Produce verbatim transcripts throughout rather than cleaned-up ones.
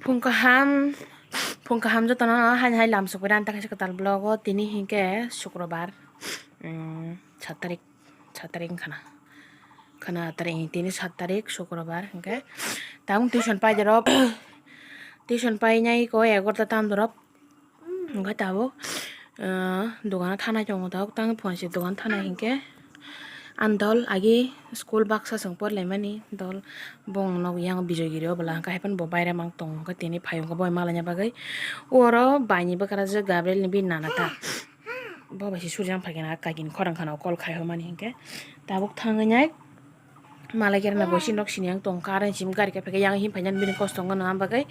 Phung kaham, phung kaham jotono haini hai lam sokwi rani ta kaisa kwtal vlog o. Tini hinkhe sukrobar, um, sat tarik, sat tarik wngkha na, khana tarik, tini sat tarik sukrobar hinkhe tabuk tuition pai dorop, tuition painai ko egarota tam dorop. Hwnkhe tabuk, ah, dogano thanai tongo, tabuk tang phone se dogan thanai hinkhe. Ang dol agi school baksa chwng porilaimani dol, bong nog yang Bijoygiri o bwla hwnkhe haiphano bo baire mang tongo, hwnkhe tini phai hwnkhe bo malaina bagwi. Oro baini bwkrajwk Gabriel ni bini nana ta. Bo bai se surjak phaikhe na kagini khorang khana o call khai hwnmani hinkhe tabuk thangwi nai. Malai khe rwna bo sini nok sini ang tong kha, aroni simi gari khe phaikhe yang him phainani bini kosto wngkha nang bagwi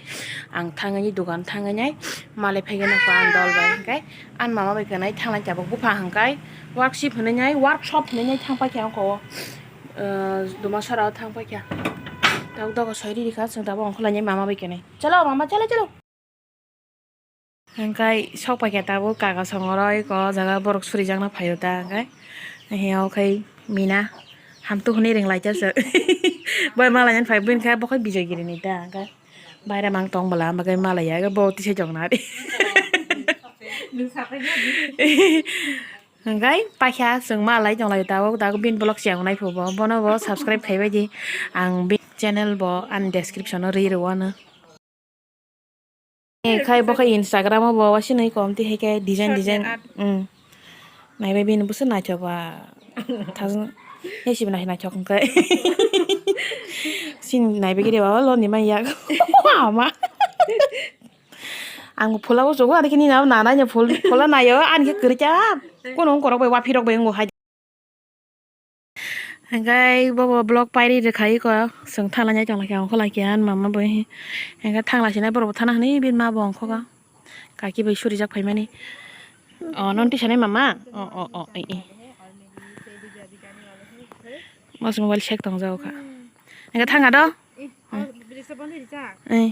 ang thangwi dogan thangwi nai malai phaikhe nang kha ang dol bai hinkhe ani mama bai khe nai thanglai tabuk bupha hwnkhe workshop hinwi nai workshop hinwi nai thang paikha ang ko, ah, Dumasara o thang paikha tabuk dogo soi riri kha chwng tabuk ongkhorlai nai mama bai khe nai chalo mama chalo chalo. Hingkai sok paikha tabuk kaga songoroi ko jaga borok surijakna phaio ta hingkai. Hiya okhai mina hamtu hwnwi ringlaijak se. Bai malaina phai buini khe bokhai Bijoygiri ni ta hingkai. Baire mang tong bwla hwnba khe malaiya bo tisa jokna ari. Hingkai paikha chwng malai tonglaio tabuk tabuk bini vlog se ang naiphubo bono bo subscribe khaibai di. Ang bini channel bo ani description o ri rwo ano. Eh, khai bo khai Instagram o bo wasinai kom ti hai khe design design. Hmm. Naibai bini busu naithok ba. Thajwng. He sibo nai naithok hwnkhe. Sin naibai khe de ba lo ni mai yak. Ama. Ang phula bo chogo ani khe ni na na na phul phula nayo ani khe kwrwi cha. Kono korok bai waphirok bai ngo hai. Hingkai bobo vlog pairi rwkha iko chwng thanglai tonglaikha ongkha laikha ani mama bai hingkha thangla sinai borok bo thana hwnwi bini ma bo ongkha kaki bai surijak phaimani. O non tisanai mama o o o e e. Mas mobile sek tongjago kha hingkha thangkha do. Eh.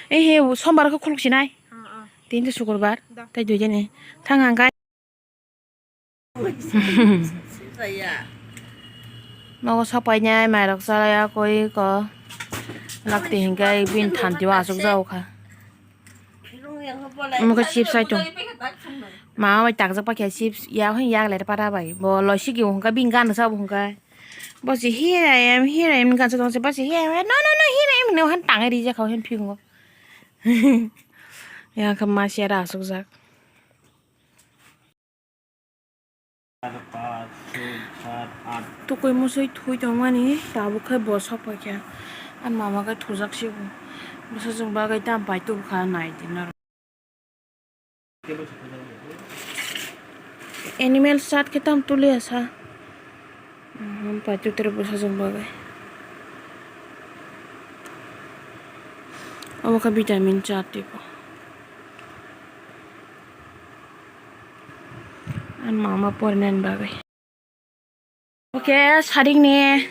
Eh he sombar khe khuluk sinai. Tini to sukurbar tei dui din thangkha hingkha. Nogo sopainai mairok chalai koi ko lakti hingke bini thanti o asuk jago kha. Omo khe chips ai tong. Mama bai takjak pakya chips ya hwn yak le para bai bo loisiki hwnka bini gana sabo hwnka. Bo se here I am here I am gansa tong se bo se here I am no no no here I am no han tangai rijak kha hwn phingo. Ya kha ma se ra asuk jak. Tukui musui thui tongmani tabuk khe bo sok paikha. Ani mama khe thujak sibo. Bwsajwk bagwi tam pai tubukha nai di norok. Animal chat khe tam tuliya sa. Paitutro bwsajwk bagwi. Obo khe vitamin cha twibo. Ani mama porinani bagwi. Oke, sarik ni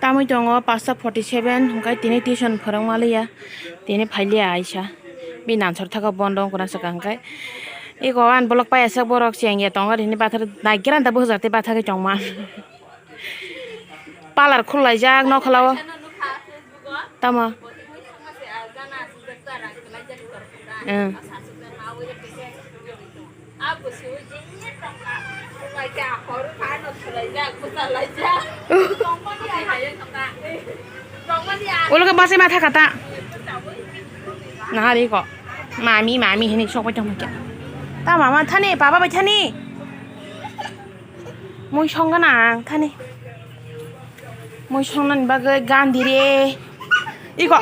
tamwi tongo pasta forty seven, hwnkhe tini tuition phwrwng maliya. Tini phailiya aisa. Bini answer thaka bondo wngkha na swkang khe. Eko ani bolok paiya sak borok chengya tongo, rini bathar naigra da bwsajak tei bathagwi tongma. Palar khulai jak nokhola o. Tamo? Ang. Ulo khe bwsai ma thaka ta. Nahari ko. Mami, mami hini sok bai tong khe. Ta mama thani, baba bai thani. Mui song gana ang thani. Mui songnani bagwi gandhi re. Iko.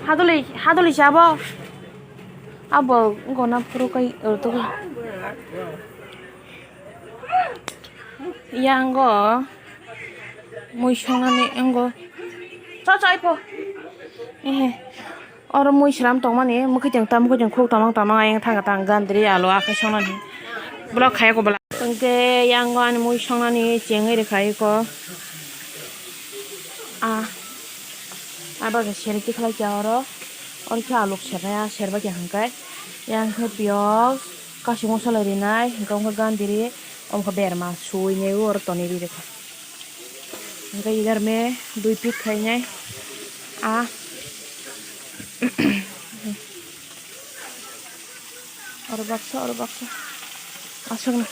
Haduli, haduli sabo. Abo gona phuru kai, uh, tuku. Yango. Mui songnani yango. Cho, cho, ipo. Ehe. Oro mui sram tongmani, mwkhwtwng tam, mwkhwtwng khuk tamang tamang ayang thang tang gandri alu akhai songnani. Block khaya ko bwla. Hwnkhe yango ani mui songnani chengwi rwkha iko. Ah. Abo khe seri tikhlai kya oro. Oro khe aluk sernai, ah, serbai kya hwnkhe. Yang khe piyaj, kasu mosola rinai, hwnkhe wngkha gandri, wngkha berma, suinai oro tonwi ri rwkha. Hwnkhe idhar me dui piece khainai. Ah. Oro baksa, oro baksa. Aswkno.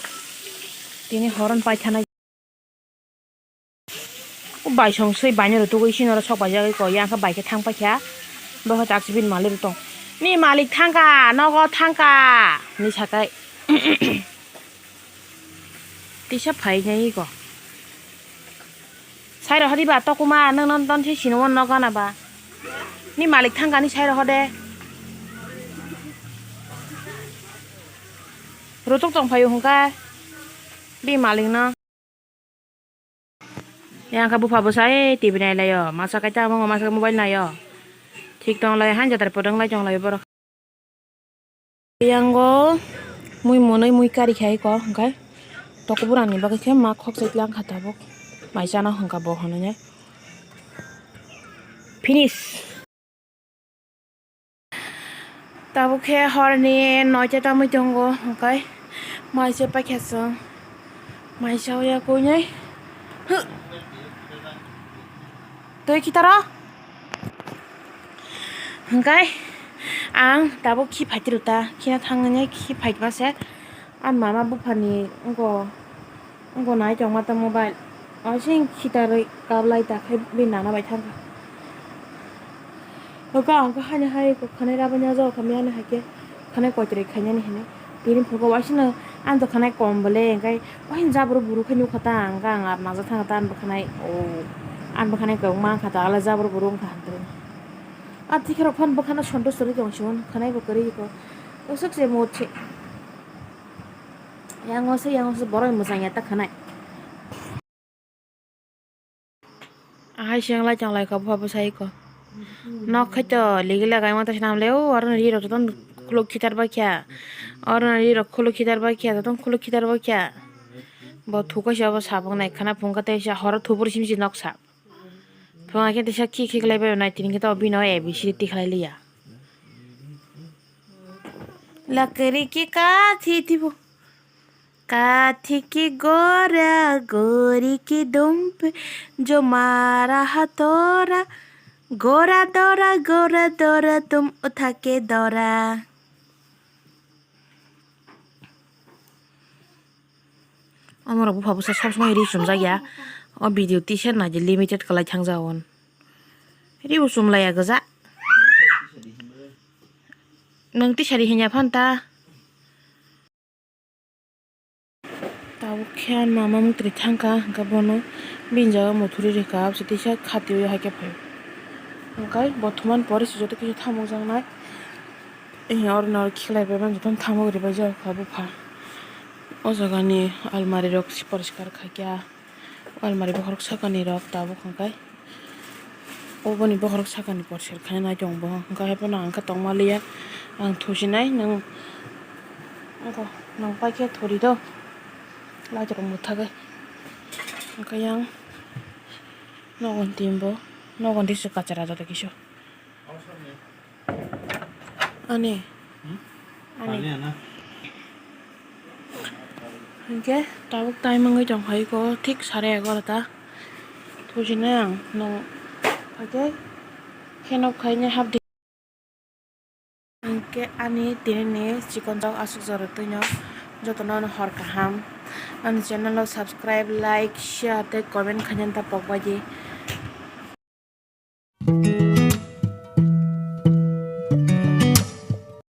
Tini horon paithanai. O bai song swi bainero tugwi sini oro sok paijagwi koi, yang khe bai khe thang paikha. Bo khe taksi bini malik rok tong. Ni malik thangkha, nogo thangkha, hinwi sakai. Tisa phai nai ko. Sai rw hadi ba tokuma, nwng non ton se sini o nok gana ba. Ni malik thangkha ni sai rw hode. Rutuk tong phaio hwnkha. Bi malik no. Yang kha bupha bwsa, eh, T V nai laio, masa kaisa amo masa mobile naio. Thik tong lai, han jatar podong lai tong lai borok. Yang o mui monoi mui kari khai ko, hwnkhe tokbura ni bagwi khe ma khok chai lang kha tabuk. Mai chana hwnkha bo hwnwi. Finish. Tabuk khe horni noita tamwi tongo, hwnkhe maisa paikha chwng, maisa uya kuinai. Twi khitaro. Hwnkhe ang tabuk khi phaitiro ta, khina thangni khi phaitma se. Ani mama buphani wngkha, wngkha nai tongma ta mobile. Asing khitarwi kablai ta khai bini nana bai thangkha. Hwnkhe ang khe haino hai khanai rabaino jagao khamya haino hai khe khanai koitrwi khainani hinwi. Tini phunukgo waisano ani to khanai kom bole, hwnkhe waisano jabra buru khai nukha ta, hwnkhe ang ar najak thangkha ta ani bo khanai, o, ani bo khanai kwbangma wngkha ta, ala jabra buru wngkha hwnwi. A tikhorok phano bo khana sonto sori tong sio, khanai bo kwrwi kho. Usuk se mut se. Yang o se, yang o se borok ni mwchang ya ta khanai. Ahai se yang lai chang lai kha bupha bwsai kho. Nok khai to ligi lagai ma ta sinam le o aro ni rok joto khuluk khitar ba kya. Aro ni rok khuluk khitar ba kya, joto khuluk khitar ba kya. Bo thukai se abo sabuk nai khana phung kha tei se horo thubur sim si nok sa. Phunga khe tisa khi khi khlai bai nai tini khe to bino A B C D tikhlai liya. Lakri ki kathi thibo. Kathi ki gora gori ki dumpe jo mara hatora gora dora gora dora tum utha ke dora. Omorok bupha bwsa sob somoi ri chumjak ya. O video tisa naidi limited kwlai thangjago. Ri bo chumlaiya gwja. Nwng tisari hinya phan ta. Tabuk khe ani mama mwtri thangkha, hwnkhe bono bini jaga muthuri rikha, abse tisa khatiui haikhe phaio. Hwnkhe bo thuman pore se joto kisa thamukjaknai. Oro no khiklai bai mani jotono thamuk ribaijak kha bupha. O jaga ni almari rok se poriskar khaikha. O almari bokhorok sakani rok tabuk hwnkhe. Oboni bokhorok sakani porser khainai tong bo hwnkhe, haiphano ang khe tongma liya. Ang thusinai nwng, nwng paikhe thori do. Light rok mwthagwi. Hwnkhe yang nogon team bo, nogon tei se kachara joto kisa. Ani. Hmm? Ani. Ani ana. Hwnkhe tabuk time wngwi tongkha iko thik sare egarota. Thusinai ang nwng. Hwnkhe khenok khainai hapdi. Hwnkhe ani tinini chikonjak aswk jora twino jotono hor kaham. Ani channel o subscribe, like, share tei comment khainani ta pokbai di.